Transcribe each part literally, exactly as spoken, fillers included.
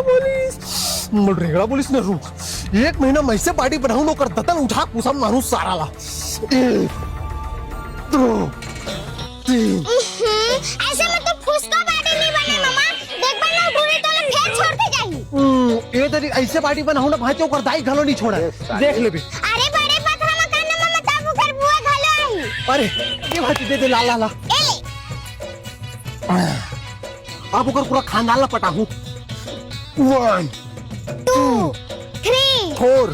Police, रेगड़ा police ने रुक। एक महीना में ऐसे body बनाहूं ना, ओकर दतन उठा कुसम मारू सारा ला। एक, दो, तीन। हम्म, ऐसे में तो फुसका body नहीं बने, मामा। देख बे ना, पूरे तो लोग फेर छोड़ के जाही। हम्म, ए तरी ऐसे body बनाहूं ना, भाई, ओकर दाई घलो नहीं छोड़ा। देख लेबे। अरे बड़े पथरा में कान में मत आबू कर बुआ घलो आई। अरे, ये भाई दे दे, ला, ला, ला। ए ले। अब ओकर पूरा खानदान ला पटाहूं। One, two, three, four,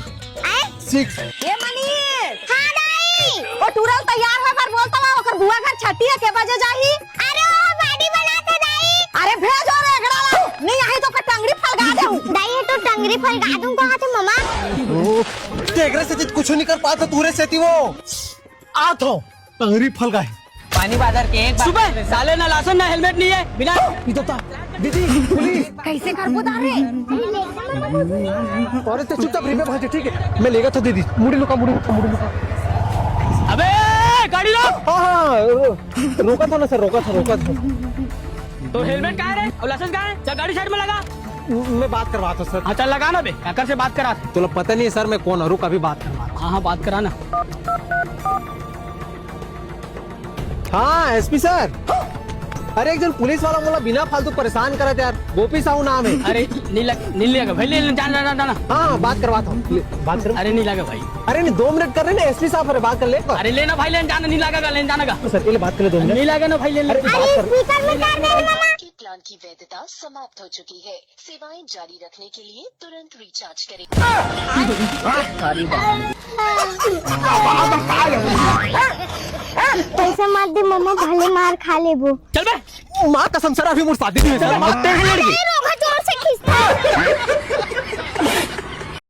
आए? Six। ए मनीष। हाँ दाई। ओ टूरा ल तैयार होय बर बोलता हूं, ओकर बुआ घर छठी हे, के बजे जाही? अरे ओ body बनात हे दाई। अरे भेज ओ रेगड़ा ला, नहीं आही तो ओकर टंगड़ी फलगा देहूं। दाई ये तो टंगड़ी फलगा दूं कहा थे मामा। ओ, तेकरे से कुछ नहीं कर पाता तूरे सेती वो। आत हो। टंगरी फलगा हे। पानी बाजार के एक बार सुबह साले ना लासन ना helmet नहीं है, बिना इधर था। दीदी, पुलिस। कैसे कर बुदा रे? अरे तो चुपचाप रिबे भाजे, ठीक है? मैं लेगा था दीदी। मुड़ी लुका, मुड़ी लुका, मुड़ी लुका। अबे, गाड़ी रोक। हाँ, हाँ, रो-, रोका था ना सर, रोका था, रोका था। तो helmet कहाँ है रे? और लाइसेंस कहाँ है? चल गाड़ी side में लगा। मैं बात करवाता हूँ सर। हाँ, चल लगा ना बे, काकर से बात करा। तोला पता नहीं है सर, मैं कौन हूँ, रुक अभी बात करवा। हाँ, हाँ, बात करा ना। हाँ, एसपी सर। अरे, एक जन पुलिस वाला मोला बिना फालतू परेशान करत यार। गोपी साहू नाम है। अरे, नहीं लग-, नहीं लगा भाई, ले, ले, जाना, जाना, जाना। हाँ, हाँ, बात करवाता हूँ। ले, बात कर। अरे, नहीं लगा भाई। अरे, नहीं, दो मिनट कर रहे ना, एसपी साहब, अरे, बात कर ले। अरे, लेना भाई, लेना जाना, नहीं लगा, लेना जाना का। सर, ये ले बात कर ले दो मिनट। नहीं लगा ना भाई, लेना। अरे, बात कर। स्पीकर में कर दे मामा। के प्लान की वैधता समाप्त हो चुकी है। सेवाएं जारी रखने के लिए तुरंत रिचार्ज करें। पैसा मत दे मम्मा, भले मार खा लेबो। चल बे। माँ कसम सर, अभी मोर शादी नहीं है सर। माँ, तेरे लड़की।